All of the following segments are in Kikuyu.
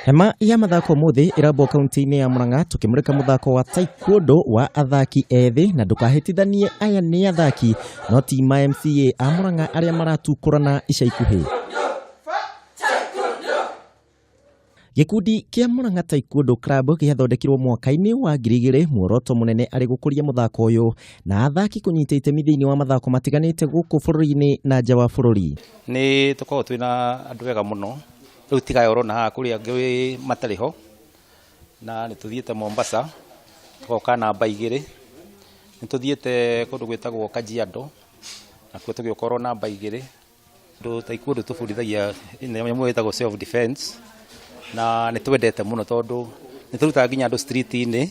Hema ya mathako ũmũthĩ ĩrambwo kaunti-inĩ ya Murang'a tũkĩmũrĩka mũthako wa taekwondo wa athaki ethĩ, na ndũkahĩtithanie aya nĩ athaki no ti ma MCA a Murang'a arĩa maratukũrana ica ikuhĩ. Gĩkundi kĩa Murang'a Taekwondo Club gĩathondekirwo mwaka-inĩ wa 2000, muoroto mũnene arĩ gũkũria mũthako ũyũ na athaki kũnyita itemi thĩinĩ wa mathako matiganĩte gũkũ bũrũri-inĩ na nja wa bũrũri. Nĩ tũkoragwo twĩna andũ ega mũno, rĩu tiga ũrona haha kũrĩ angĩ matarĩ ho, na nĩ tũthiĩte Mombasa tũgoka namba 2, nĩ tũthiĩte kũndũ gwĩtagwo Kajiado nakuo tũgĩũka namba 2. Tondũ taekwondo tũbundithagia nyamũ ĩtagwo self defense, na nĩ twendete mũno tondũ nĩ tũrutaga nginya andũ street-inĩ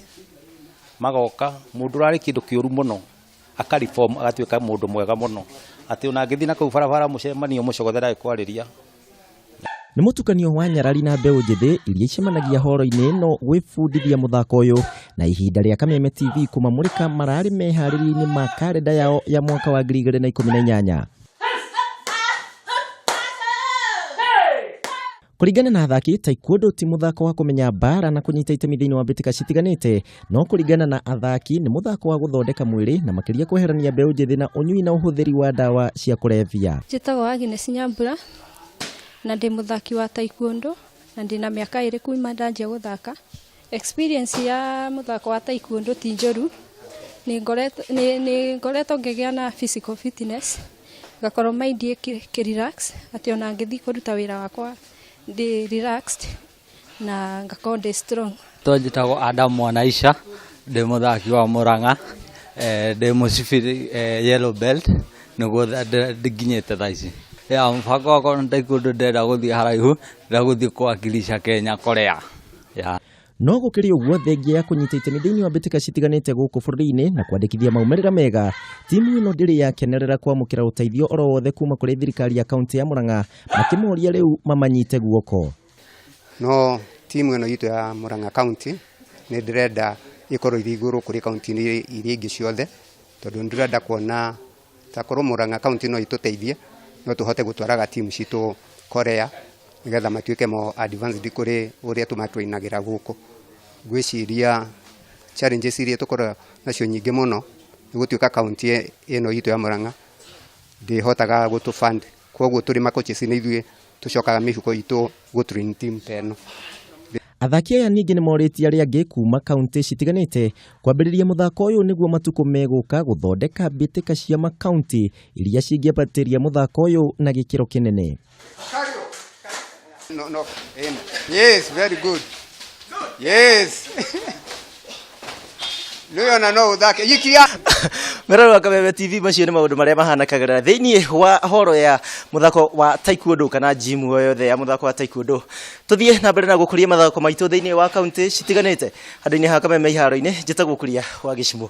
magoka, mũndũ ũrarĩ kĩndũ kĩũru mũno aka reform agatuĩka mũndũ mwega mũno, atĩ ona angĩthiĩ na kũu barabara mũcemanio mũcogothe ndagĩkwarĩria. Nĩ mũtukanio wa nyarari na mbeũ njĩthĩ iria icemanagia horo-inĩ ĩno gwĩbundithia mũthako ũyũ, na ihinda rĩa Kameme TV kũmamũrĩka mararĩ meharĩria-inĩ ma karenda yao ya mwaka wa 2018. Kũringana na athaki, taekwondo ti mũthako wa kũmenya mbara na kũnyita itemi thĩinĩ wa mbĩtĩka citiganĩte, no kũringana na athaki nĩ mũthako wa gũthondeka mwĩrĩ na makĩria kweherania mbeũ njĩthĩ na ũnyui na ũhũthĩri wa ndawa cia kũrebia. Njĩtagwo Agnes Nyambura na ndĩ mũthaki wa taekwondo na ndĩna mĩaka 2 kuma ndanjia gũthaka. Experience ya mũthako wa taekwondo ti njũru, nĩ ngoretwo ngĩgĩa na physical fitness, ngakorwo mind ĩkĩ relax atĩ ona ngĩthiĩ kũruta wĩra wakwa ndĩ relaxed na ngakorwo ndĩ strong. Njĩtagwo Adam Mwanaisha, ndĩ mũthaki wa Murang'a, ndĩ mũcibiri yellow belt nĩguo nginyĩte thaa ici. Ya mũbango wakwa na taekwondo ndĩrenda gũthiĩ haraihu, ndĩrenda gũthiĩ kũwakilisha Kenya Korea. Ya. No gũkĩrĩ ũguo, thengia ya kũnyita itemi thĩinĩ wa mbĩtĩka citiganĩte gũkũ bũrũri-inĩ na kwandĩkithia maumĩrĩra mega, timu ĩno ndĩrĩ yakenerera kwamũkĩra ũteithio oro wothe kuma kũrĩ thirikari ya kaunti ya Murang'a, makĩmoria rĩu mamanyite guoko. No timu ĩno itũ ya Murang'a County nĩ ndĩrenda ĩkorwo ĩrĩ igũrũ kũrĩ kaunti iria ingĩ ciothe, tondũ nĩ ndĩrenda kuona takorwo Murang'a County no ĩtũteithie, no tũhote gũtwaraga timu citũ Korea nĩgetha matuĩke more advanced kũrĩ ũrĩa tũmatũinagĩra gũkũ. Ngwĩciria challenges iria tũkoragwo nacio nyingĩ mũno nĩ gũtuĩka kaunti ĩno itũ ya Murang'a ndĩhotaga gũtũ fund, koguo tũrĩ ma coaches nĩ ithuĩ tũcokaga mĩhuko itũ gũ train team ta ĩno. Athaki aya ningĩ nĩ morĩtie arĩa angĩ kuma kaunti citiganĩte kwambĩrĩria mũthako ũyũ nĩguo matukũ megũka gũthondeka mbĩtĩka cia makaunti iria cingĩambatĩria mũthako ũyũ na gĩkĩro kĩnene. No, no, yes, very good. Yes. Nĩwona no ũthake ikia. Merorwo wa Kameme TV, macio nĩ maũndũ marĩa mahanakagĩra thĩinĩ wa horo ya mũthako wa taekwondo kana gym o yothe ya mũthako wa taekwondo. Tũthiĩ na mbere na gũkũria mathako maitũ thĩinĩ wa kaunti citiganĩte. Handũ-inĩ ha Kameme iharo-inĩ, njĩtagwo Kuria wa Gĩcimũ.